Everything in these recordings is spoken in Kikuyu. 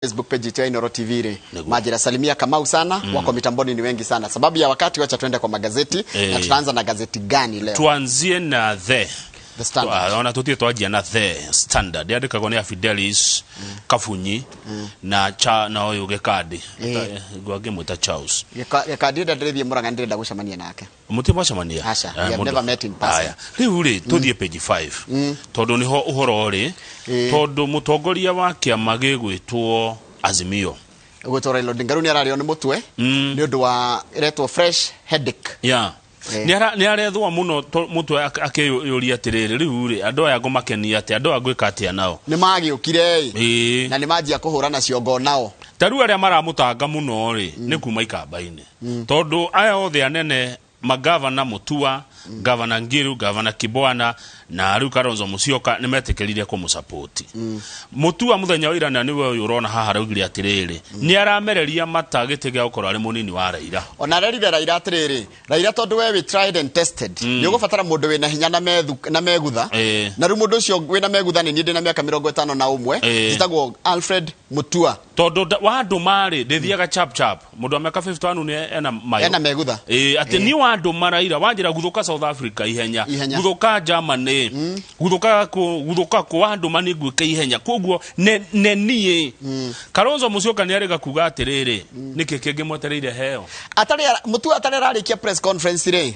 Facebook page yetu ya Inooro TV rĩ. Nĩguo. Majira salimia Kamau sana. Wako mitamboni ni wengi sana. Sababu ya wakati, wacha tuende kwa magazeti. Na tutaanza na gazeti gani leo? Tuanzie na The The Standard. Ona tutie twanjia na The Standard, yandĩkagwo nĩ a Fidelis Kabunyi na cha na ũyũ Gĩkandi, ngwangĩmwĩta Charles. Gĩkandi ndĩrĩthiĩ Mũrang'a, ndĩrenda gũcemania nake. Mũtirĩ mwacemania? Aca, we have never met in person. Aya, rĩu rĩ, tũthiĩ page 5 tondũ nĩho ũhoro ũrĩ, tondũ mũtongoria wa kĩama gĩgwĩtwo Azimio Ũgwĩtwo Raila Odinga rĩu nĩ ararĩo nĩ mũtwe nĩ ũndũ wa ĩretwo fresh headache. Nĩ arethwo mũno mũtwe akĩyũria atĩrĩrĩ, rĩu rĩ, andũ aya ngũmakenia atĩa? Andũ aya ngwĩka atĩa nao? Nĩ magĩũkire ĩ na nĩ manjia kũhũrana ciongo nao. Ta rĩu arĩa maramũtanga mũno rĩ nĩ kuma ikamba-inĩ, tondũ aya othe anene magavana, Mutua, gavana Ngiru, gavana Kibwana na rĩu Kalonzo Musyoka, nĩ metĩkĩrire kũmũsapoti Mutua. Mũthenya wa irana nĩwe ũyũ ũrona haha araugire atĩrĩrĩ, nĩ aramereria mata gĩtĩ gĩa gũkorwo arĩ mũnini wa Raila. Ona arerire Raila atĩrĩrĩ, Raila, tondũ we wĩ tried and tested, nĩ ũgũbatara mũndũ wĩna hinya na na megutha. Na rĩu mũndũ ũcio wĩna megutha nĩ niĩ, ndĩna mĩaka 51, njĩtagwo Alfred Mutua. Tondũ wandũma rĩ, ndĩthiaga chap chap. Mũndũ wa mĩaka 51 nĩ ena mayo. Ena megutha. Ĩĩ, atĩ niĩ wandũma Raila, wanjĩra guthũka South Africa ihenya, Ihenya. Guthũka Germany, guthũka kũ, guthũka kũ, wandũma nĩ ngwĩka ihenya. Koguo ne niĩ Kalonzo Musyoka nĩ arĩga kuga atĩrĩrĩ, nĩkĩ kĩngĩ mwetereire heo? Atarĩ Mutua atarĩ ararĩkia press conference rĩ,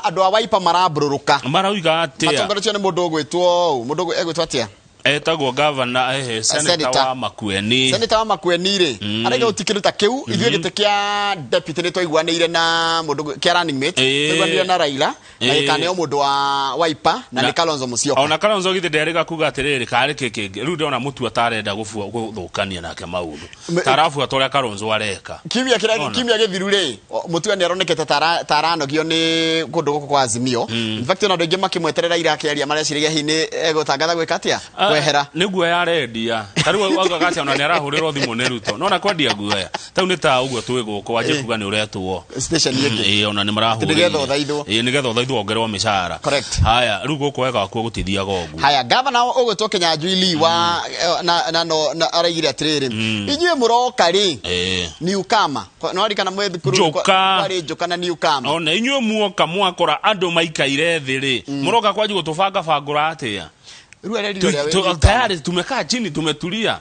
andũ a Wiper marambũrũrũka. Marauga atĩa? Matongoretio nĩ mũndũ ũgwĩtwo mũndũ egwĩtwo atĩa? Etagwo gavana, ehe, senator Senator. wa Makueni. Senator wa Makueni rĩ, araiga gũtikĩndũ ta kĩu, ithuĩ gĩtĩ kĩa deputy nĩ twaiguanĩire na mũndũ kĩa running mate, twaiguanĩire na Raila na gĩkaneo mũndũ wa Wiper na nĩ Kalonzo Musyoka. Ona Kalonzo githĩ nderĩga kuga atĩrĩrĩ, karĩ kĩ kĩngĩ rĩu ndĩrona Mutua tarenda gũbua gũthũkania nake maũndũ, tarabuata ũrĩa Kalonzo areka. Kiumia kĩrĩa Ona. kiumia gĩthiru rĩ, Mutua nĩ aronekete ta aranogio nĩ kũndũ gũkũ kwa Azimio. In fact, ona andũ aingĩ makĩmweterera ira akĩaria mareciragia hihi nĩ egũtangatha gwĩka atĩa, kwehera. Nĩ guoya arendia. Ta rĩu augaga atĩ ona nĩ arahũrĩrwo thimũ nĩ Ruto, nona kwendia guoya tau nĩ ta ũguo twĩ gũkũ wanjie kuga nĩ ũretwo station ĩngĩ. Ĩĩ, ona nĩ marahũrĩire. Nĩgetha ũthaithwo. Ĩĩ, nĩgetha ũthaithwo wongererwo mĩcara. Correct. Haya, rĩu gũkũ wega wakuo gũtithiaga ũguo. Haya, gavana ũgwĩtwo Kinyanjui Lee wa na no na araigire atĩrĩrĩ, inyuĩ mũroka rĩ, newcomer, no arikana mwĩ thukuru Njoka. kwarĩ njoka na newcomer. Ona inyuĩ muoka mwakora andũ maikaire thĩ rĩ, mũroka kwanji gũtũbangabangũra atĩa? Rĩu arerire ũrĩa wĩ newcomer. Tayari tumekaa chini, tumetulia,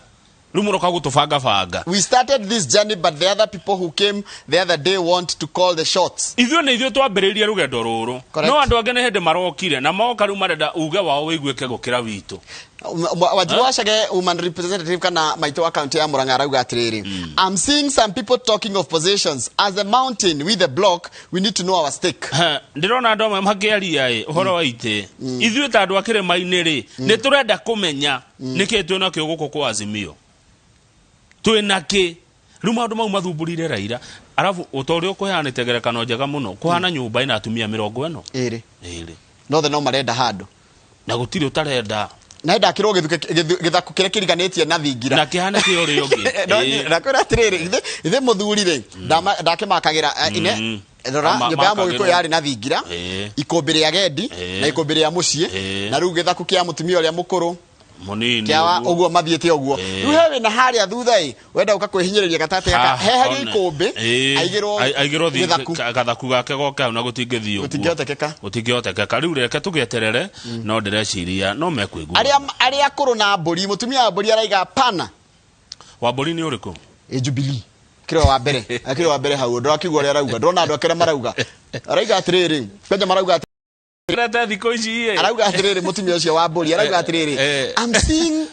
rĩu mũroka gũtũbangabanga. We started this journey, but the other people who came the other day want to call the shots. Ithuĩ nĩ ithuĩ twambĩrĩirie rũgendo rũrũ, Correct. no andũ angĩ nĩ hĩndĩ marokire na moka rĩu marenda uge wao wĩiguĩke gũkĩra witũ. Wanjiru Wacage, woman representative kana maitũ wa kaunti ya Murang'a, arauga atĩrĩrĩ, I'm seeing some people talking of positions. As a mountain with a block, we need to know our stake. Ha, ndĩrona andũ amwe makĩaria ĩ ũhoro wa itĩ. Ithuĩ ta andũ a kĩrĩma-inĩ rĩ, nĩ tũrenda kũmenya nĩkĩ twĩ nakĩo gũkũ kwa Azimio, twĩ nakĩ. Rĩu maũndũ mau mathumbũrire Raila. Arabu ũta ũrĩa ũkũheanĩte ngerekano njega mũno, kũhana nyũmba ĩna atumia 42. Ĩrĩ. Ĩrĩ. Nothe no marenda handũ. Na gũtirĩ ũtarenda. Na ndakĩrwo gĩthaku kĩrĩa kĩriganĩtie na thingira. Na kĩhane kĩ ũrĩa ũngĩ. Ĩĩ. Ndakwĩra atĩrĩrĩ, ithe mũthuri rĩ, ndakĩmakagĩra ine rora nyũmba ya makagĩrwo. mũgĩkũyũ yarĩ na thingira, ikũmbĩ rĩa gendi na ikũmbĩ rĩa mũciĩ, na rĩu gĩthaku kĩa mũtumia ũrĩa mũkũrũ Mũnini. Kĩa ũguo. Ũguo mathiĩte ũguo. Rĩu he wĩna harĩa thutha ĩ wenda ũka kwĩhinyĩrĩria gatagatĩ gaka, heherio ikũmbĩ, aigĩrwo aigĩrwo gĩthaku. Gathaku gake goke hau na gũtingĩthiĩ ũguo. Gũtingĩhotekeka. Gũtingĩhotekeka. Rĩu reke tũgĩeterere, no ndĩreciria no mekũigua. Arĩa akũrũ na mbũri, mũtumia wa mbũri araiga pana. Wa mbũri nĩ ũrĩkũ? Ĩ Jubilee kĩrĩa wa mbere, akĩrĩ wa mbere hau, ndũrakĩigua ũrĩa arauga? Ndĩrona andũ akĩrĩa marauga, arauga atĩrĩrĩ, kwanja marauga Rete thikũ ici ĩ. Arauga atĩrĩrĩ, mũtumia ũcio wa mbũri arauga atĩrĩrĩ, I'm seeing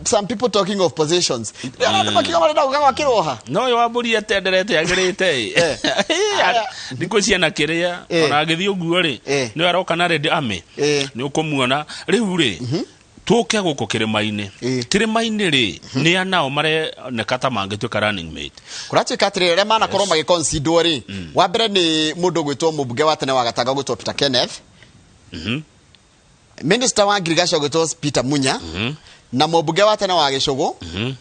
some people talking of positions. Ndĩrona andũ makiuga marenda gũka gwakĩrwo. No ũyũ wa mbũri etenderete agĩrĩte ĩ. Thikũ ici ena kĩrĩa ona agĩthiĩ ũguo rĩ, nĩwe aroka na Red Army, nĩ ũkũmuona. Rĩu rĩ, tũke gũkũ kĩrĩma-inĩ. Kĩrĩma-inĩ rĩ, nĩ anao maroneka ta mangĩtuĩka running mate? Kũratuĩka atĩrĩrĩ, arĩa manakorwo magĩconsiderwo rĩ, wa mbere nĩ mũndũ ũgwĩtwo mũmbunge wa tene wa Gatanga ũgwĩtwo Peter Kenneth, minister wa ngirigaca ũgwĩtwo Peter Munya, na mũmbunge wa tene wa Gĩcũgũ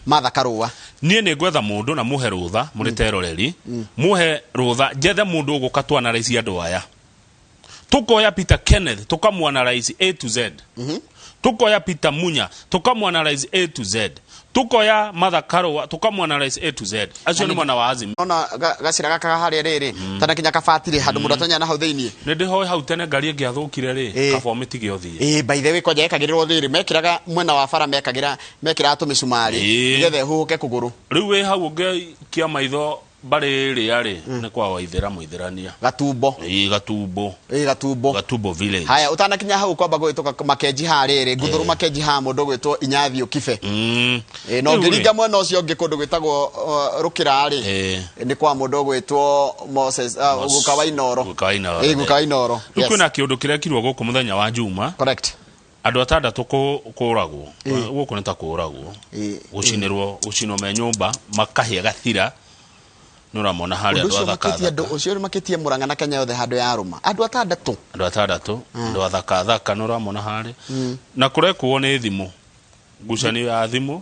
Martha Karũa. Niĩ nĩ ngwetha mũndũ na mũhe rũtha mũrĩ teroreri, mũhe rũtha njethe mũndũ ũgũka twanaraici andũ aya. Tukoya Peter Kenneth, tukamwanalyze A to Z, tukoya Peter Munya, tukamwanalyze A to Z, Tukoya Martha Karua tukamwanalyze A to Z. Acio nĩ mwena wa Azimio. Ona gacĩra gaka harĩa rĩrĩ tana kinya kabatire handũ mũndũ atonya na hau thĩiniĩ. Nĩ ndĩhoe hau tene ngari ĩngĩathũkire rĩ, kaba ũmĩtige ũthiĩ. Ĩĩ, by the way, kwanja yekagĩrĩrwo rĩrĩ, mekĩraga mwena wa bara, mekĩraga tũmĩcumarĩ nĩgetha ĩhuhũke kũgũrũ. Rĩu wĩ hau ũngĩikia maitho mbarĩ ĩrĩa rĩ, nĩ kwa Waithĩra mũithĩrania. Gatumbo. Ĩĩ, Gatumbo. Ĩĩ, Gatumbo. Gatumbo village. Haya, ũtanakinya hau kwamba gwĩtũka Makenji haha rĩrĩ, Nguthũrũ Makenji haha mũndũ ũgwĩtwo Inyathio Kibe. Ĩĩ, no Rĩu rĩ. ũngĩringa mwena ũcio ũngĩ kũndũ gwĩtagwo Rũkĩra rĩ, nĩ kwa mũndũ ũgwĩtwo Moses, Guka wa Inooro. Guka wa Inooro. Ĩĩ, Guka wa Inooro. Rĩu Yes. kwĩna kĩũndũ kĩrekirwo gũkũ mũthenya wa Juma. Correct. Andũ atandatũ kũragwo. Gũkũ nĩ ta kũragwo. Gũcinĩrwo, gũcinwo me nyũmba, makahĩa gathira. Nĩ ũramona harĩa Ũndũ andũ ũcio athaka makĩtie andũ, athaka. ũcio makĩtie Murang'a na Kenya yothe handũ ya rũma. Andũ atandatũ. Andũ atandatũ, andũ athaka athaka nĩ ũramona harĩa. Na kũrekwo nĩ thimũ. Ngucanio ya thimũ.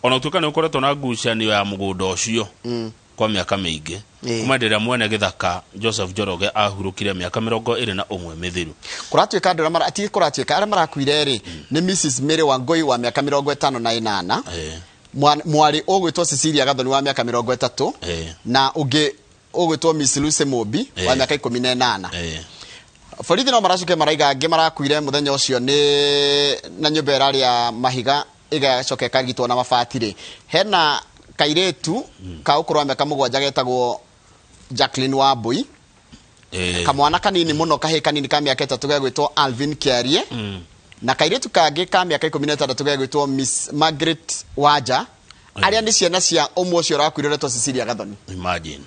Ona gũtuĩka nĩ ũkoretwo na ngucanio ya mũgũnda ũcio kwa mĩaka mĩingĩ. Kuma hĩndĩ ĩrĩa mwene gĩthaka Joseph Njoroge ahurũkire mĩaka 21 mĩthiru. Kũratuĩka andũ arĩa mara-, ti kũratuĩka, arĩa marakuire rĩ, nĩ Mrs Mary Wangui wa mĩaka 58. Mwarĩ ũgwĩtwo Cecilia Gathoni wa mĩaka 30. Na ũngĩ ũgwĩtwo Miss Lucy Mũmbi wa mĩaka 18. Borithi no maracokia maraiga angĩ marakuire mũthenya ũcio nĩ na nyũmba ĩrarĩ ya mahiga ĩgacoka ĩkarigitwo na mabati rĩ. Hena kairĩtu ka ũkũrũ wa mĩaka 7 getagwo Jacqueline Wambui. Kamwana kanini mũno, kahĩĩ kanini ka mĩaka 3 gegwĩtwo Alvin Kiarie. Na kairĩtu kangĩ ka mĩaka 16 gegwĩtwo Miss Margaret Wanja. Arĩa nĩ ciana cia ũmwe ũcio ũrakuire ũretwo Cecilia Gathoni. Imagine.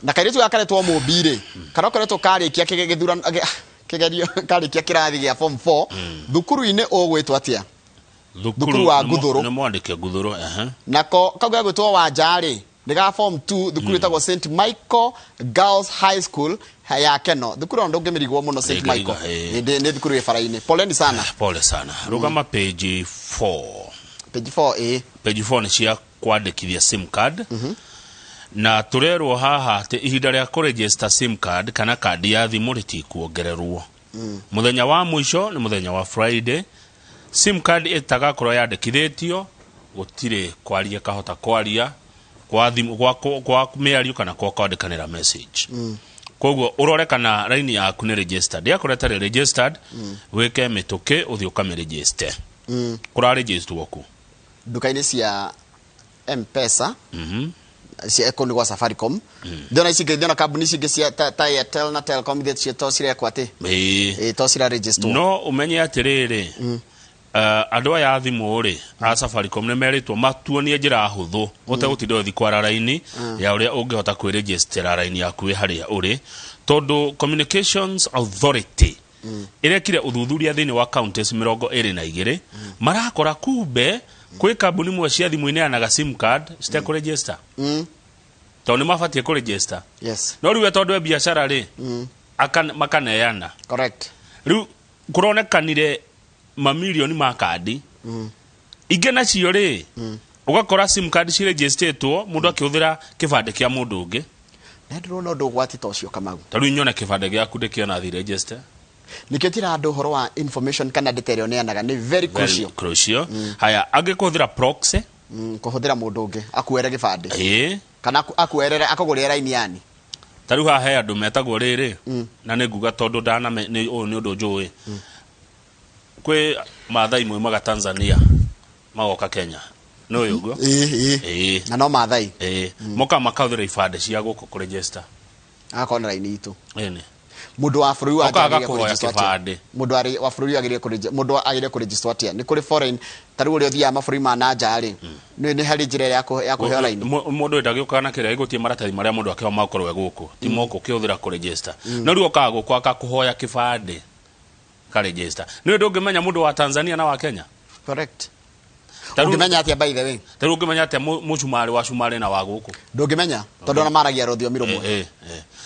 Na kairĩtu gaka karetwo Mũmbi rĩ, karokoretwo karĩkia gĩthurano, kĩgerio, karĩkia kĩrathi gĩa form 4, thukuru-inĩ ũgwĩtwo atĩa? Thukuru wa Nguthũrũ. Nĩ mwandĩke Nguthũrũ, ehe. Nako kau gegwĩtwo Wanja rĩ, nĩ ga form 2, thukuru ĩtagwo St Michael Girls High School ya Keno. Thukuru ĩno ndũngĩmĩrigwo mũno, St Ndĩngĩriga, Michael. Nĩ thukuru ĩ bara-inĩ. Poleni sana. Pole sana. Rũgama page 4. Page 4, ĩ. Page 4 nĩ cia kwandĩkithia SIM card. Na tũrerwo haha atĩ ihinda rĩa kũregister SIM card kana kandi ya thimũ rĩtikuongererwo. Mũthenya wa mũico nĩ mũthenya wa Friday. SIM card ĩtagakorwo yandĩkithĩtio, gũtirĩ kwaria kahota kwaria kwa thimũ, kwa mĩario kana kwa kwandĩkanĩra message. Koguo ũrore kana raini yaku nĩ registered. Yakorwo ĩtarĩ registered, wĩke mĩtũkĩ ũthiĩ ũkamĩregister. Kũraregisterwo kũ? Nduka-inĩ cia M-Pesa. Cia kũndũ gwa Safaricom. Ndĩrona ici ingĩ, ndĩrona kambuni ici ingĩ cia ta Airtel na Telcom ithe cio to cirekwo atĩ? Ĩĩ, to cira register. No ũmenye atĩrĩrĩ, andũ aya a thimũ rĩ, a Safaricom nĩ merĩtwo matuonie njĩra hũthũ, ũtegũtinda ũgĩthiĩ kwara raini ya ũrĩa ũngĩhota kwĩregister raini yaku wĩ harĩa ũrĩ, tondũ Communications Authority ĩrekire ũthuthuria thĩinĩ wa counties 22, marakora kumbe kwĩ kambuni imwe cia thimũ ineanaga SIM card citekũregister. Tondũ nĩ mabatiĩ kũregister. No rĩu we tondũ e biacara rĩ, makaneana. Rĩu kũronekanire mamirioni ma kandi. Ingĩ nacio rĩ, ũgakora SIM card ciregisterĩtwo mũndũ akĩhũthĩra kĩbandĩ kĩa mũndũ ũngĩ. Na ndĩrona ũndũ ũgwati ta ũcio, Kamau. Ta rĩu nyone kĩbandĩ gĩaku ndĩkĩona thi register. Nĩkĩo tira andũ ũhoro wa information kana data ĩrĩa ũneanaga nĩ very Very crucial. crucial. Haya, angĩkũhũthĩra proxy. Kũhũthĩra mũndũ ũngĩ akuere gĩbandĩ. Kana akuerere, akũgũrĩre raini yani. Ta rĩu haha he andũ metagwo rĩrĩ, na nĩ nguga tondũ ndaname, nĩ ũyũ nĩ ũndũ njũĩ. Kwĩ Maathai moimaga Tanzania magoka Kenya. Nĩ ũyũ ũguo? Ĩĩ, ĩĩ. Na no Maathai. Moka makahũthĩra ibandĩ cia gũkũ kũregister. Agakorwo na raini itũ. Ĩni. Mũndũ wa bũrũri wa Okaga nja agĩrĩire kũhoya kũregister atĩa? kĩbandĩ. Mũndũ wa bũrũri agĩrĩire kũregister, mũndũ wa agĩrĩire kũregister atĩa? Nĩ kũrĩ foreign, ta rĩu ũrĩa ũthiaga mabũrũri ma na nja rĩ, nĩ harĩ njĩra ĩrĩa ya kũheo raini? Mũndũ ndagĩũkaga na kĩrĩa gĩgũtie maratathi marĩa mũndũ akĩoha makorwo e gũkũ. Ti moko ũkĩhũthĩra kũregister. No rĩu okaga gũkũ akakũhoya kĩbandĩ karegister. Nĩ ũndũ ũngĩmenya mũndũ wa Tanzania na wa Kenya? Correct. Ta rĩu Ũngĩmenya atĩa by the way? Ta rĩu ũngĩmenya atĩa mũcumarĩ wa cumarĩ na wa gũkũ? Ndũngĩmenya, tondũ ona maragia rũthiomi rũmwe.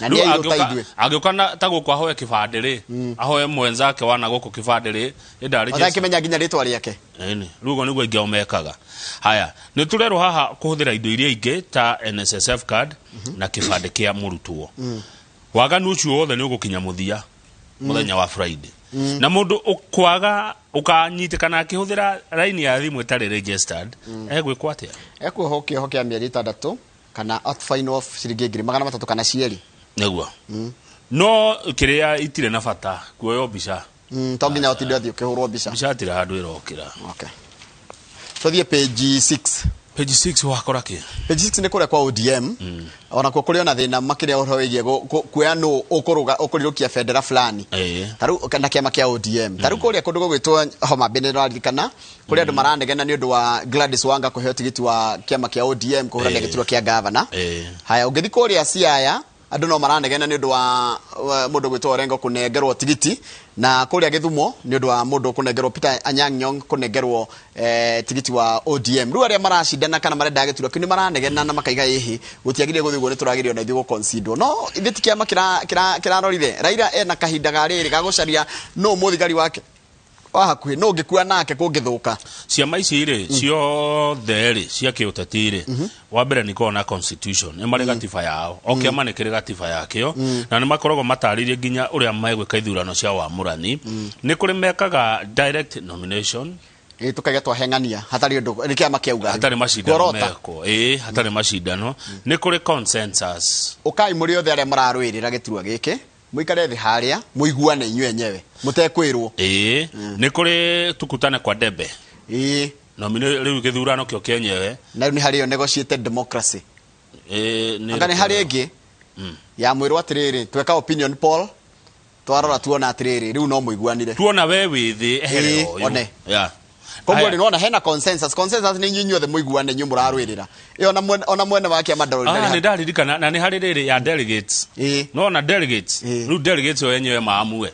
Na Rĩu nĩ airũ ta ithuĩ. angĩũka na ta gũkũ ahoe kĩbandĩ rĩ, ahoe mwenzake wa na gũkũ kĩbandĩ rĩ, ĩ ndarĩ Ona akĩmenya nginya rĩtwa rĩake. Ĩni, rĩu ũguo nĩguo aingĩ ao mekaga. Haya, nĩ tũrerwo haha kũhũthĩra indo iria ingĩ ta NSSF card na kĩbandĩ kĩa mũrutwo. Waganu ũcio wothe nĩ ũgũkinya mũthia mũthenya wa Friday. Na mũndũ ũkwaga Ũkanyitĩkana akĩhũthĩra raini ya thimũ ĩtarĩ registered, egwĩkwo atĩa? Ekuohwo kĩoho kĩa mĩeri 6 kana at fine of ciringi 300,000 kana cierĩ. Nĩguo, no kĩrĩa itirĩ na bata kuoywo mbica. To nginya ũtinde ũthiĩ ũkĩhũrwo mbica. Mbica hatirĩ handũ ĩrokĩra. Okay, tũthiĩ page 6. Page 6 wakora kĩ? Page 6 nĩ kũrĩa kwa ODM. Ona kuo kũrĩ ona thĩna makĩria ũhoro wĩgiĩ kuoya nũ ũkũrũga ũkũrirũkia bendera fulani. Tarĩu na kĩama kĩa ODM, tarĩu kũrĩa kũndũ gũgwĩtwo Homa Bay, nĩ ũraririkana kũrĩa andũ maranegena nĩ ũndũ wa Gladys Wanga kũheo tigiti wa kĩama kĩa ODM kũhũrania gĩturwa kĩa gavana. Haya, ũngĩthiĩ kũrĩa Siaya, andũ no maranegena nĩ ũndũ wa mũndũ gwĩtwo Orengo kũnengerwo tigiti, na kũrĩa Gĩthumo nĩ ũndũ wa mũndũ kũnengerwo Peter Anyang' Nyong'o kũnengerwo tigiti wa ODM. Rĩu arĩa maracindana kana marenda gĩturwa kĩu nĩ maranegena na makaiga ĩhĩ gũtiagĩrĩire gũthiĩ ũguo, nĩ tũragĩrĩire ona ithuĩ gũconsiderwo, no ithuĩ ti kĩama kĩrarorire. Raila ena kahinda ga rĩrĩ ga gũcaria nũ mũthigari wake wa hakuhĩ, nũ ũngĩkua nake kũngĩthũka. Ciama ici rĩ ciothe rĩ cia kĩũteti rĩ, wa mbere nĩ ikoragwo na constitution, nĩ marĩ gatiba yao, o kĩama nĩ kĩrĩ gatiba yakĩo, na nĩ makoragwo matarĩirie nginya ũrĩa megwĩka ithurano cia wamũrani. Nĩ kũrĩ mekaga direct nomination. Ĩ, tũkaiga twaheng'ania hatarĩ ũndũ, nĩ kĩama kĩauga. Hatarĩ macindano. Kuorota. Mekwo ĩ hatarĩ macindano. Nĩ kũrĩ consensus. Ũkai mũrĩ othe arĩa mararũĩrĩra gĩturwa gĩkĩ, mũikare thĩ harĩa mũiguane inyuĩ enyewe mũtekwĩrwo. Ĩ, nĩ kũrĩ tukutane kwa debe. Rĩu gĩthurano kĩo kĩenyewe. Na rĩu nĩ harĩ ĩyo negotiated democracy. Ĩ, nĩ Anga nĩ harĩ ĩngĩ ya mwĩrwo atĩrĩrĩ, tweka opinion poll, twarora tuona atĩrĩrĩ, rĩu no mũiguanire. Tuona we wĩ thĩ, ehere ũyũ. One. Yeah. Koguo Aya. rĩ, nĩwona hena consensus. Consensus nĩ inyuĩ inyuothe mũiguane, inyuĩ mũrarũĩrĩra ĩyo, ona mwene wa kĩama ndarorire. Nĩ ndaririkana, na nĩ harĩ rĩrĩ ya delegates. No na delegates, rĩu delegates o enyewe maamue.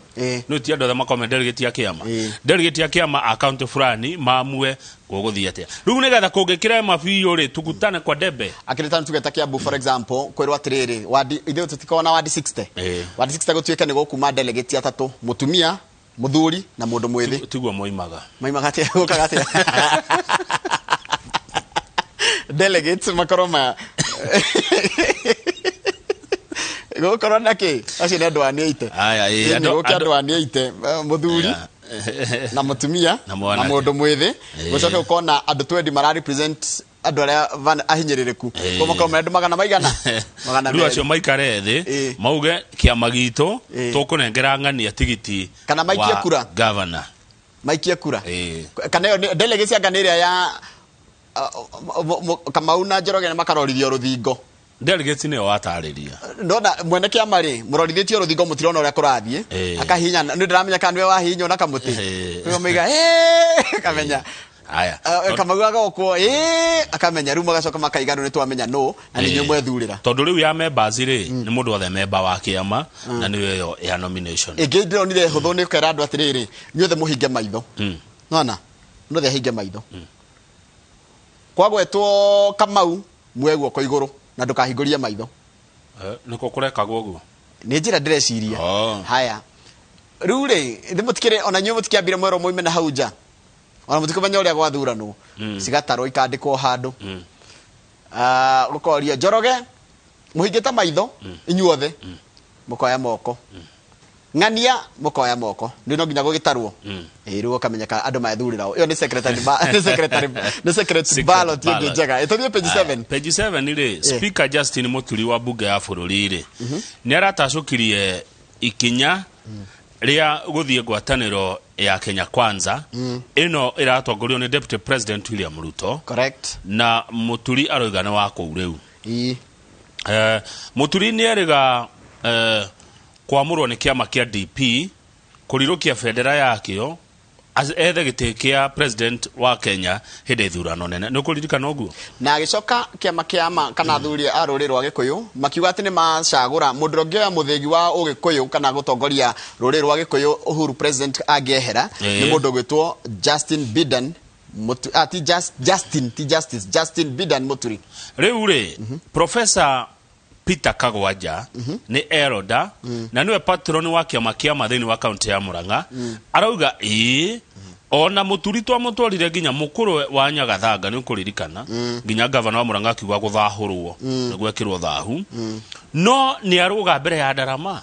No ti andũ othe makorwo me delegate ya kĩama. Delegate ya kĩama a county fulani maamue gũgũthiĩ atĩa rĩu nĩgetha kũngĩkĩrema biũ rĩ, tukutane kwa debe. Akĩrĩ tanu tuge ta Kiambu, for example, kwĩrwo atĩrĩrĩ, wadi ithuĩ tũtikoragwo na wadi 60. Wadi 60 gũtuĩke nĩ gũkuma delegate atatũ, mũtumia, mũthuri na mũndũ mwĩthĩ. Tiguo moimaga. Maimaga atĩa? Gũkaga atĩa delegates makorwo ma gũkorwo na kĩ? Acio nĩ andũ a nĩ Aya, ĩ, gũke andũ a nĩ 80, mũthuri na mũtumia na mwanake. Na mũndũ mwĩthĩ. Gũcoke ũkona andũ 20 mara represent andũ arĩa ahinyĩrĩrĩku. Koguo makorwo me andũ magana maigana magana Rĩu merĩ. Acio maikare thĩ mauge kĩama gitũ tũkũnengera ng'ania tigiti Kana maikie wa kura. governor. Maikie kura. Ĩ. Kana ĩyo delegates anga nĩ ĩrĩa ya Kamau na Njoroge nĩ makarorithio rũthingo. Delegates nĩyo watarĩria. Ndona mwene kĩama rĩ, mũrorithĩtio rũthingo, mũtirona ũrĩa kũrathiĩ. Akahihinya, nĩ ndĩramenya kana nĩwe wahihinywo na kamũtĩ. Rĩu maiga akamenya. Aya. Kamau agokwo akamenya. Rĩu magacoka makaiga rĩu nĩ twamenya nũ na nĩ inyuĩ mwethurĩra. Tondũ rĩu ya members rĩ, nĩ mũndũ wothe member wa kĩama, na nĩyo ĩyo ya nomination. Ĩngĩ ndĩronire hũthũ nĩ ũkera andũ atĩrĩrĩ, inyuothe mũhinge maitho. Nona mũndũ othe ahinge maitho, kwagwetwo Kamau muoe guoko igũrũ na ndũkahingũrie maitho. Nĩkũ kũrekagwo ũguo? Nĩ njĩra ndĩreciria. Oh. Haya, rĩu rĩ, ithe mũtikĩrĩ ona inyuĩ mũtikĩambire mwerwo muime na hau nja, ona mũtikũmenya ũrĩa gwathuranwo. Cigatarwo ikandĩkwo handũ. Ah, gũkoria Njoroge, mũhingĩte maitho inyuothe, mũkoya moko, ng'ania mũkoya moko, nĩ no nginya gũgĩtarwo. Ĩ, rĩu ũkamenyeka andũ methurĩra ĩyo nĩ secretary nĩ secret Secret ballot ĩngĩ ballot. njega. Ĩtũthiĩ page Aya, 7. Page 7 rĩ, Speaker Justin Muturi wa bunge ya bũrũri rĩ, nĩ aratacũkirie ikinya rĩa gũthiĩ ngwatanĩro ya Kenya Kwanza ĩno ĩratongorio nĩ Deputy President William Ruto. Na Muturi aroiga nĩ wa kũu rĩu. Muturi nĩ erĩga kwamũrwo nĩ kĩama kĩa DP kũrirũkia bendera yakĩo ethe gĩtĩ kĩa president wa Kenya hĩndĩ ya ithurano nene. Nĩ ũkũririkana ũguo? Na agĩcoka kĩama kĩama kana athuri a rũrĩrĩ rwa Gĩkũyũ makiuga atĩ nĩ macagũra mũndũ ũrĩa ũngĩoya mũthĩgi wa Ũgĩkũyũ kana gũtongoria rũrĩrĩ rwa Gĩkũyũ Uhuru president angĩehera nĩ mũndũ ũgwĩtwo Justin Bidan ti Justin, ti Justice, Justin Bidan Muturi. Rĩu rĩ, Professor Peter Kagwanja nĩ elder na nĩwe patron wa kĩama kĩama thĩinĩ wa kaunti ya Murang'a, arauga ĩĩ, ona Mũturi twamũtwarire nginya mũkũrwe wa Nyagathanga, nĩ ũkũririkana nginya gavana wa Murang'a akiuga gũthahũrwo nĩguo ekĩrwo thahu, no nĩ arũga mbere ya ndarama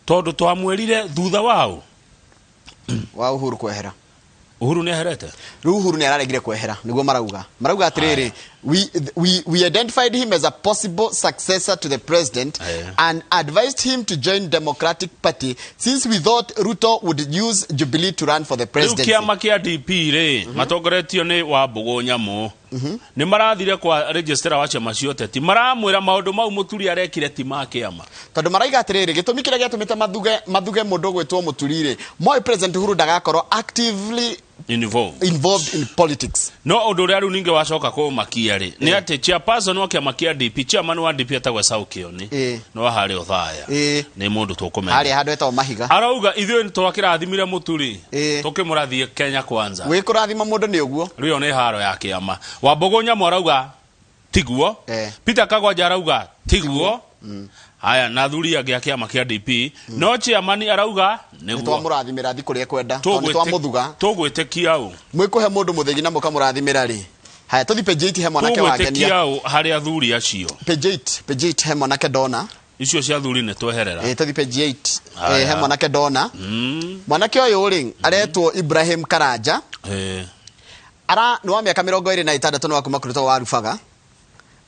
tondũ twamwĩrire thutha wao wa Uhuru kwehera. Uhuru nĩ eherete. Rĩu Uhuru nĩ araregire kwehera, nĩguo marauga atĩrĩrĩ, we identified him as a possible successor to the president and advised him to join Democratic Party since we thought Ruto would use Jubilee to run for the Rĩu presidency. kĩama kĩa DP rĩ, matongoretio nĩ Wambũgũ Nyamũ, nĩ marathire kwa registrar wa ciama cia ũteti, maramwĩra maũndũ mau Mũturi arekire ti ma kĩama. Tondũ maraiga atĩrĩrĩ, gĩtũmi kĩrĩa gĩatũmĩte mathuge mũndũ ũgwĩtwo Mũturi rĩ, moĩ President Uhuru ndagakorwo actively involved in politics. No ũndũ ũrĩa rĩu ningĩ wacoka kũmakia rĩ, nĩ atĩ chairperson wa kĩama kĩa DP, chairman wa DP etagwo Esau Kĩoni, no harĩa Othaya, nĩ mũndũ tũkũmenya. Harĩa handũ etagwo Mahiga. Arauga ithuĩ nĩ twakĩrathimire Mũturi, tũkĩmũrathie Kenya Kwanza. Wĩ kũrathima mũndũ nĩ ũguo. Rĩu ĩyo nĩ haro ya kĩama. Wambũgũ Nyamũ arauga tiguo. Peter Kagwanja arauga tiguo. Haya, na athuri angĩ a kĩama kĩa DP, no chairman arauga nĩguo. Nĩtwamũrathimĩra thi kũrĩa ekwenda, tondũ nĩtwamũthuga. Tũgwĩtĩkia ũ? Mwĩkũhe mũndũ mũthĩgi na mũkamũrathimĩra rĩ. Haya, tũthi page 8 he mwanake wa Kenya. Tũgwĩtĩkia ũ harĩ athuri acio? Page 8, page 8 he mwanake ndona. Icio cia athuri nĩ tweherera. Tũthi page 8. Haya. He mwanake ndona. Mwanake ũyũ rĩ, aretwo Ibrahim Karanja. Ara nĩ wa mĩaka mĩrongo ĩrĩ na ĩtandatũ, nĩ wa kuma kũrĩtwo wa Rubaga.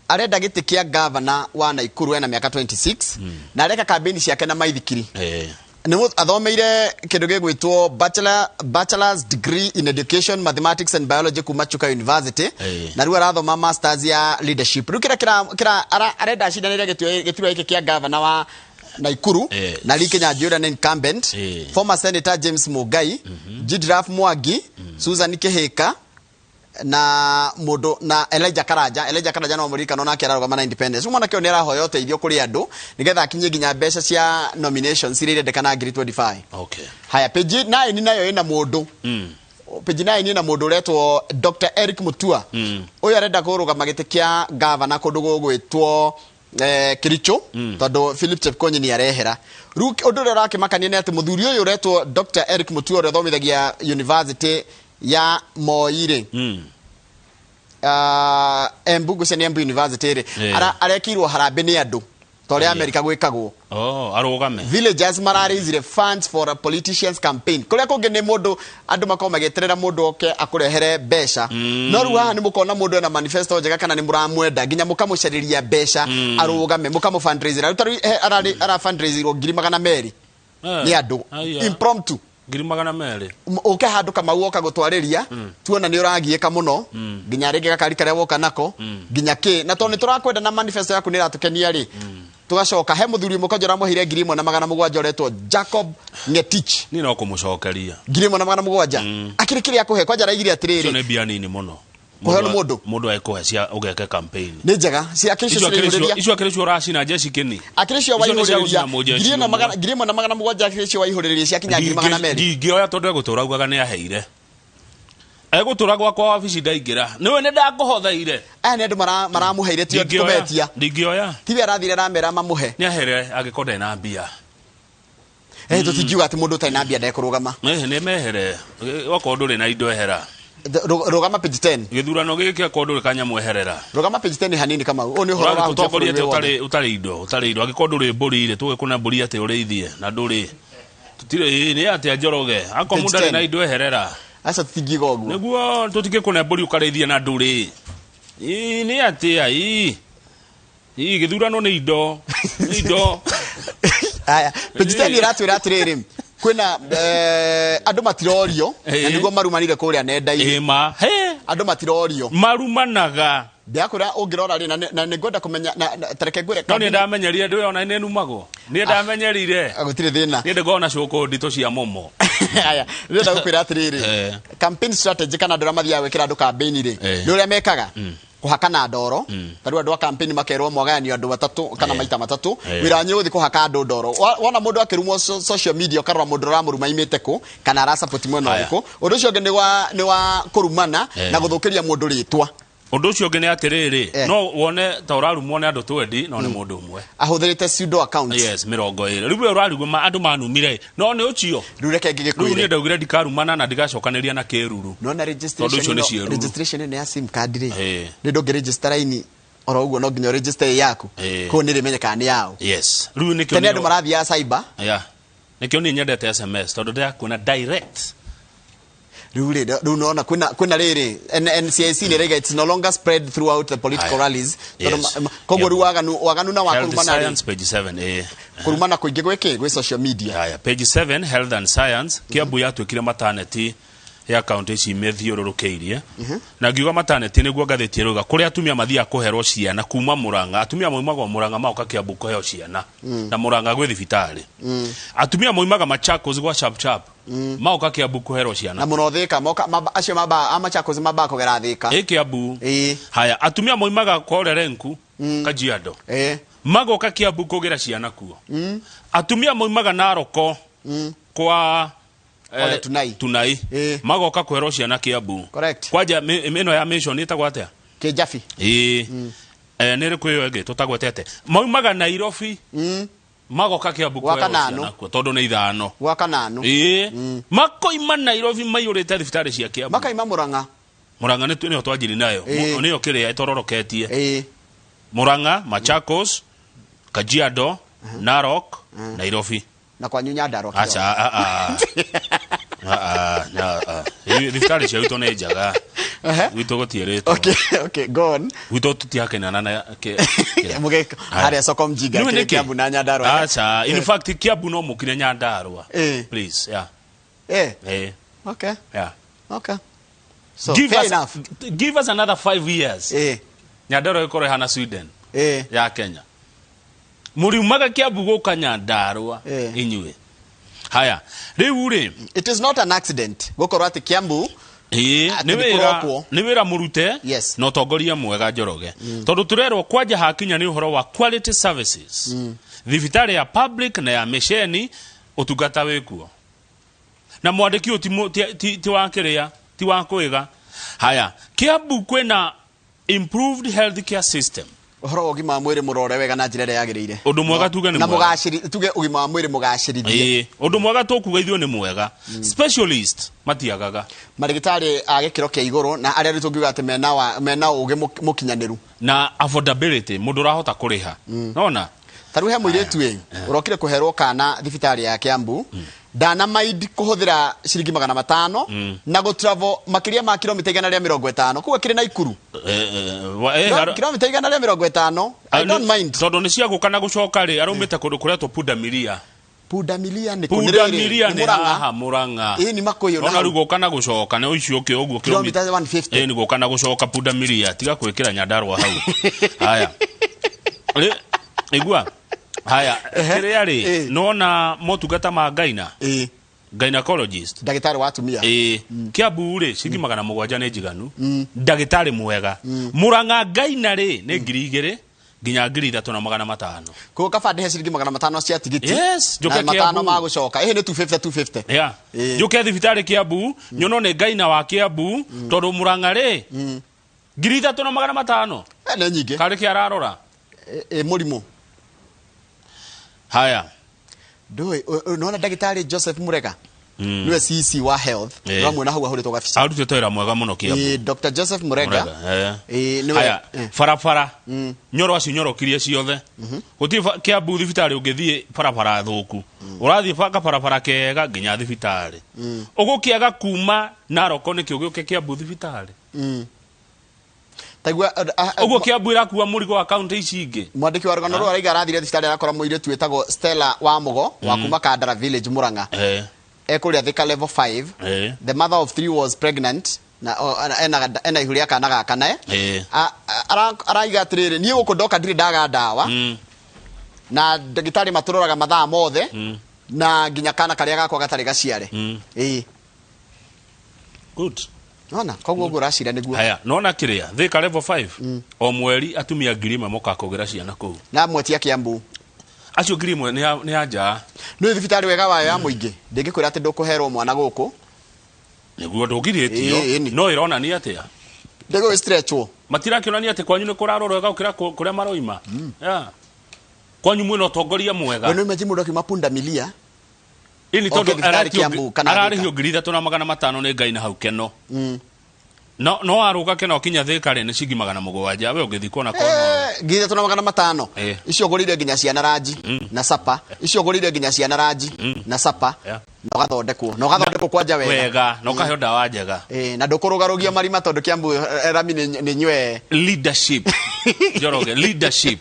Arenda gĩtĩ kĩa gavana wa Nakuru ena mĩaka 26, na areka campaign ciake na maithikiri. Nĩ athomeire kĩndũ gĩgwĩtwo bachelor's degree in education, mathematics and biology kuma Chuka University. Na rĩu arathoma masters ya leadership. Rĩu kĩrĩa kĩra arenda acindanĩre gĩturwa gĩkĩ kĩa gavana wa Nakuru, na Lee Kinyanjui ũrĩa nĩ incumbent, former senator James Mugai, Gidraf Mwangi, Susan Kihika, na mũndũ na Elijah Karanja. Elijah Karanja no mũririkano nake ararũgama na independence. Rĩu mwanake ũyũ nĩ arahoya ũteithio kũrĩ andũ nĩgetha akinyie nginya mbeca cia nominations iria irendekana ngiri 25. Haya, page 9 nayo ĩna mũndũ. Page 9 ĩna mũndũ ũretwo Dr. Eric Mutua. Ũyũ arenda kũrũgama gĩtĩ kĩa gavana kũndũ gũgwĩtwo Kericho, tondũ Philip Chepkonyi nĩ arehera. Rĩu ũndũ ũrĩa ũrakĩmakania nĩ atĩ mũthuri ũyũ ũretwo Dr. Eric Mutua ũrĩa ũthomithagia University ya Moi rĩ, Embu, ngwĩciria nĩ Embu University rĩ, arekirwo harambĩ nĩ andũ ta ũrĩa Amerika gwĩkagwo. Oh, arũgame. Villagers mararaisire funds for a politician's campaign. Kũrĩa kũngĩ nĩ mũndũ, andũ makoragwo magĩeterera mũndũ oke akũrehere mbeca. No rĩu haha nĩ mũkona mũndũ ena manifesto njega kana nĩ mũramwenda, nginya mũkamũcarĩria mbeca, arũgame, mũkamũ fundraiser. Rĩu ta rĩu, ara fundraiserwo ngiri magana merĩ nĩ andũ. Impromptu. Ngiri magana merĩ. Ũke handũ Kamau oka gũtwarĩria, tuona nĩ ũragiĩka mũno, nginya rĩngĩ gakari karĩa woka nako, nginya kĩ. Na tondũ nĩ tũrakwenda na manifesto yaku nĩ ĩratũkenia rĩ, tugacoka he mũthuri ũmwe kwanja ũramũheire ngiri ĩmwe na magana mũgwanja ũretwo Jacob Ngetich. Niĩ no kũmũcokeria. Ngiri ĩmwe na magana mũgwanja. Akĩrĩ kĩrĩa akũhe, kwanja araigire atĩrĩrĩ. Icio nĩ mbia nini mũno. Kũheo nĩ mũndũ? Mũndũ agĩkũhe cia ũgeke campaign. Nĩ njega. Cia akĩrĩ cio Icio akĩrĩ cio, ciraihũrĩria. icio akĩrĩ cio ũracina Jesse Kĩni. Akĩrĩ cio Icio nĩ cia waihũrĩrĩria. gũcina mũjeshi Ngiri ĩmwe ũmwe. magana, ngiri ĩmwe na magana mũgwanja akĩrĩ cio waihũrĩrĩria ciakinya ngiri magana merĩ. Ndingĩoya tondũ egũtũra augaga nĩ aheire. Egũtũra gwakwa wabici ndaingĩra. Nĩwe nĩ ndakũhothaire. Aya nĩ andũ maramũheire, ti Ndingĩoya. kũmetia. Ndingĩoya. Tiwe arathire aramera mamũhe. Nĩ ahere angĩkorwo ndarĩ na mbia. Tũtingiuga atĩ mũndũ ũtarĩ na mbia ndekũrũgama. Nĩ mehere. Okorwo ndũrĩ na indo ehera. Rũgama page 10. Gĩthurano gĩkĩ okorwo ndũrĩ kanyamũ eherera. Rũgama page 10 hanini Kamau. Ũyũ nĩ ũhoro Ũrathiĩ wa hutia tũtongorie bũrũri atĩ wothe. ũtarĩ indo, ũtarĩ indo. Angĩkorwo ndũrĩ mbũri rĩ, tũgĩkũna mbũri atĩ ũrĩithie na ndũrĩ. Tũtirĩ, nĩ atĩa Njoroge. Akorwo Page mũndũ ndarĩ 10. na indo eherera. Aca tũtingiuga ũguo. Nĩguo tũtingĩkũna mbũri ũkarĩithie na ndũrĩ. Nĩ atĩa, gĩthurano nĩ indo. Nĩ indo. Aya, page 10 ĩratwĩra atĩrĩrĩ, kwĩna, andũ matirorio, na nĩguo marumanire kũrĩa nenda-inĩ. Ma, he. Andũ matirorio. Marumanaga. Ndĩrakwĩra ũngĩrora rĩ, na nĩ ngwenda kũmenya, na, ta reke ngwĩre No niĩ kambuni- ndamenyerire, ndũĩ ona nĩ numagwo. Niĩ ndamenyerire. Gũtirĩ thĩna. Niĩ ndĩkoragwo na cũkũ nditũ cia momo. Aya, ndĩrenda gũkwĩra atĩrĩrĩ, campaign strategy kana andũ arĩa mathiaga gwĩkĩra andũ campaign rĩ, nĩ ũrĩa mekaga? Kũhakana ndoro. Ta rĩu andũ a campaign makerwo mwagayanio andũ atatũ kana maita matatũ. Wĩra wanyu ũgũthiĩ kũhaka andũ ndoro. Wona mũndũ akĩrumwo social media, ũkarora mũndũ ũramũruma aimĩte kũ, kana arasupport mwena ũrĩkũ. Ũndũ ũcio ũngĩ nĩ wa kũrumana na gũthũkĩria mũndũ rĩtwa. Ũndũ ũcio ũngĩ nĩ atĩrĩrĩ, no wone ta ũrarumwo nĩ andũ twendi, no nĩ mũndũ ũmwe. Ahũthĩrĩte pseudo accounts. Yes, mĩrongo ĩrĩ. Rĩu we ũrarigwo andũ manumire, no nĩ ũcio. Rĩu reke ngĩgĩkwĩre. Rĩu niĩ ndaugire ndikarumana na ndigacokanĩria na kĩruru. No na registration Tondũ ũcio nĩ ĩno, ciĩruru. registration ĩno ya SIM card rĩ, nĩ ndũngĩ register line oro ũguo, no nginya register ĩ yaku. Kũu nĩ rĩmenyekaga nĩ yao. Yes. Rĩu nĩkĩo Tene niĩ andũ marathiaga cyber. Yeah. Nĩkĩo niĩ nyendete SMS tondũ ndĩrakuona direct. Rĩu rĩ, rĩu nona kwĩna rĩrĩ NCIC nĩ ĩraiga it's no longer spread throughout the political Aya. rallies. Tondũ Yes. koguo rĩu Yeah. waganu na wa Health kũrumana rĩ, Science page 7, eh. kũrumana kũingĩ gwĩkĩ gwĩ social media. Haya, page 7, Health and Science. Kiambu yatuĩkire maternity ya kaunti ici methiũrũrũkĩirie, na ngiuga maternity nĩguo ngathĩti ĩrauga kũrĩa atumia mathiaga kũherwo ciana kuma Murang'a. Atumia moimaga o Murang'a magoka Kiambu kũheo ciana, na Murang'a gwĩ thibitarĩ. Atumia moimaga Machakos gwa Chap Chap magoka Kiambu kũherwo ciana. Na mũno Thĩka moka acio mamba a Machakos mambaga kũgera Thĩka. Ĩ Kiambu. Ĩĩ. Haya, atumia moimaga kwa Olelenku, Kajiado, magoka Kiambu kũgĩra ciana kuo. Atumia moimaga Naroko kwa Ole Tunai. Tunai. Magoka kũherwo ciana Kiambu. Correct. Kwanja ĩno ya mission ĩtagwo atĩa? Kĩnjabi. Ĩĩ. Nĩ ĩrĩkũ ĩyo ĩngĩ tũtagwetete? Maumaga Nairobi magoka Kiambu Gwa kũherwo Kananu. ciana kuo tondũ nĩ 5. Gwa Kananu. Ĩĩ, makoima Nairobi maiyũrĩte thibitarĩ cia Kiambu. Makaima Murang'a. Murang'a nĩyo twanjiri nayo. Nĩyo kĩrĩa ĩtororoketie. Murang'a, Machakos, Kajiado, Narok, Nairobi. Na kwanyu Nyandarua. Acha, a a. A a, na a. Thibitarĩ cia gwitũ nĩ njega. Gwitũ gũtiĩrĩtwo. Okay, go on. Gwitũ tũtihakenana na Mũgĩka harĩa soko mjinga Nĩũĩ kĩrĩa nĩkĩ? Kiambu na Nyandarua. Acha, in fact Kiambu no mũkire Nyandarua. Please, yeah. Okay. Yeah. Okay. So, Give fair us, enough. Give us another 5 years. Nyandarua ĩkorwo ĩhana Sweden. Ya Kenya. Mũriumaga Kiambu gũka Nyandarua inyuĩ. Haya, rĩu rĩ, It is not an accident gũkorwo atĩ Kiambu ĩĩ, atĩ nĩ nĩ wĩra kũrokwo. nĩ wĩra mũrute Yes. na ũtongoria mwega Njoroge, tondũ tũrerwo kwanja hakinya nĩ ũhoro wa quality services, thibitarĩ ya public na ya mĩceni, ũtungata wĩkuo na mwandĩki ũyũ ti wa kĩrĩa, ti wa kwĩga. Haya, Kiambu kwĩna improved health care system. Ũhoro wa ũgima wa mwĩrĩ mũrore wega na njĩra ĩrĩa yagĩrĩire. Ũndũ mwega tuge nĩ na mwega. Mũgacĩri tuge ũgima wa mwĩrĩ mũgacĩrithie. Ĩĩ, ũndũ mwega tũkuga ithuĩ nĩ mwega, specialist matiagaga. Marĩgĩtarĩ a gĩkĩro kĩa igũrũ na arĩa rĩu tũngiuga atĩ mena ũgĩ mũkinyanĩru. Na affordability, mũndũ ũrahota kũrĩha nona. Ta rĩu he mũirĩtu ĩ ũrokire kũherwo kana thibitarĩ ya Kiambu, ndanamaid kũhũthĩra ciringi 500 na gũtravel makĩria ma kilomita 150, koguo akĩrĩ Naikuru. Kilomita 150, I don't mind. Tondũ nĩ cia gũka na gũcoka rĩ, araumĩte kũndũ kũretwo Pundamilia. Pundamilia nĩ kũ? Nĩ rĩrĩ, Pundamilia nĩ nĩ Murang'a. haha Murang'a. Ĩĩ, nĩ Makũyũ na Ona hau. rĩu gũka na gũcoka nĩ ũcio ũkĩ ũguo kilomita 150. Ĩĩ, nĩ gũka na gũcoka Pundamilia, tiga gwĩkĩra Nyandarua hau. Haya. Rĩ, igua. Haya, kĩrĩa rĩ, nona motungata ma Gaina. Gynecologist. Ndagĩtarĩ wa atumia. Ĩĩ, Kiambu rĩ, ciringi 700 nĩ njiganu. Ndagĩtarĩ mwega. Murang'a Gaina rĩ, nĩ 2000 nginya 3500. Koguo kaba ndĩhe ciringi 500 cia tigiti. Yes, njoke na 500 Kiambu. ma gũcoka. Ĩhĩ nĩ 250, 250. Yeah. Njoke thibitarĩ Kiambu, nyono nĩ Gaina wa Kiambu, tondũ Murang'a rĩ, 3500. Nĩ nyingĩ. Karĩ kĩ ararora? Mũrimũ. Haya. Ndũĩ, nĩwona ndagĩtarĩ Joseph Murega? Nĩwe CC wa health. Ũramwona hau ahũrĩtwo gabica. Arutĩte wĩra mwega mũno Kiambu. Dr. Joseph Murega. Murega. Nĩwe, Haya, barabara. Nyoro acio nyorokirie ciothe. Gũtirĩ Kiambu thibitarĩ ũngĩthiĩ barabara thũku. Ũrathiĩ kabarabara kega nginya thibitarĩ. Ũgũkĩaga kuma Narok nĩkĩ ũgĩũke Kiambu thibitarĩ? Taigua, Ũguo Kiambu ĩrakua mũrigo wa kaunti ici ingĩ. Mwandĩki wa rũgano rũrũ araiga arathire thibitarĩ arakora mũirĩtu wĩtagwo Stella wa Mũgo wa kuma Kandara Village Murang'a. Ekũrĩa Thika level 5. The mother of 3 was pregnant na ena ihu rĩa kana gaka nae. Araiga atĩrĩrĩ, niĩ gũkũ ndoka ndirĩ ndaga ndawa. Na ndagĩtarĩ matũroraga mathaa mothe. Na nginya kana karĩa gakwa gatarĩ gaciare. Good. Nona, koguo ũguo ũracira nĩguo. Haya, nona kĩrĩa, Thika level 5. O mweri atumia 1000 mokaga kũgĩra ciana kũu. Na amwe ti a Kiambu. Acio 1000 nĩ ya nja. Nĩ thibitarĩ wega wayo ya mũingĩ. Ndingĩkwĩra atĩ ndũkũherwo mwana gũkũ. Nĩguo ndũngirĩtio. Ĩĩ, ĩni. No ĩronania atĩa? Ndĩgũgĩ stretchwo. Matirakĩonania atĩ kwanyu nĩ kũrarorwo wega gũkĩra kũrĩa maroima. Yeah. Kwanyu mwĩna ũtongoria mwega. We nĩ imagine mũndũ akiuma Pundamilia. Ĩni Oke tondũ thibitarĩ Kiambu kana ararĩhio Thika. 3500 nĩ Ngai na hau keno. No no warũga kena ũkinya Thĩka rĩ, nĩ ciringi 700, we ũngĩthiĩ kuona kona. 3500. Eh. Icio ũgũrĩire nginya ciana ranji na sapa, icio ũgũrĩire nginya ciana ranji na sapa. Na ũgathondekwo, na ũgathondekwo kwanja wega. Wega, na ũkaheo ndawa njega. Eh, na ndũkũrũgarũgia marima tondũ Kiambu rami nĩ nywe. Leadership, Njoroge, leadership.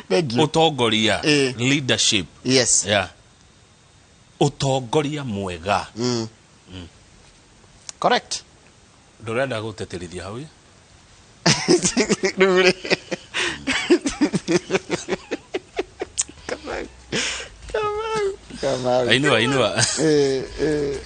Thank you. Ũtongoria. Eh. Leadership. Yes. Yeah, ũtongoria mwega. Correct. Ndũrenda gũtĩtĩrithia hau ĩ? Rĩu rĩ, Kamau, Kamau, Kamau. Inua, inua. Eh, eh.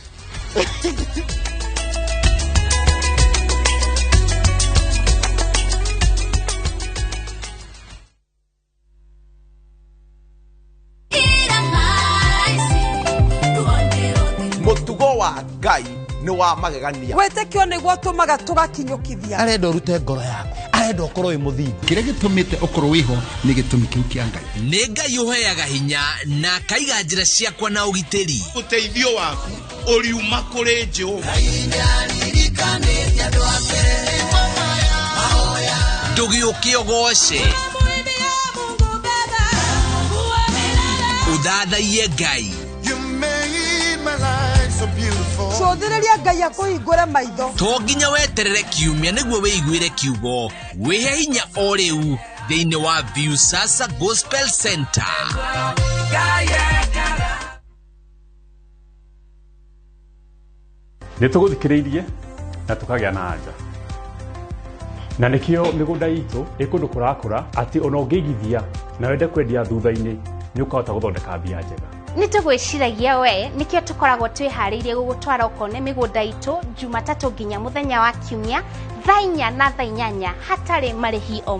Mutugo wa Ngai nĩ wa magegania. Wĩtĩkio nĩguo tũmaga tũgakinyũkithia. Arenda ũrute ngoro yaku, arenda ũkorwo wĩ mũthingu. Kĩrĩa gĩtũmĩte ũkorwo wĩho nĩ gĩtũmi kĩu kĩa Ngai. Nĩ Ngai ũheaga hinya na akaiga njĩra ciakwa na ũgitĩri. Ũteithio waku ũriuma kũrĩ Jehova. Ndũgĩũke ũgoce, ũthathaiye Ngai. Cũthĩrĩria Ngai akũhingũre maitho. To nginya weterere kiumia nĩguo wĩiguĩre kiugo. Wĩhe hinya o rĩu thĩinĩ wa Viusasa Gospel Center. Nä tå gå thikä rä irie na tå kagä a na anja, na nä kä o mä gå nda itå ä kå ndå kå rakå ra atä ona å ngä igithia na wende kwendia thutha-inä nä å kahota gå thondeka mbia njega. Nĩ tũgwĩciragia we, nĩkĩo tũkoragwo twĩharĩirie gũgũtwara ũkone mĩgũnda itũ Jumatatũ nginya mũthenya wa Kiumia, thaa 4 na thaa 8, hatarĩ marĩhi o.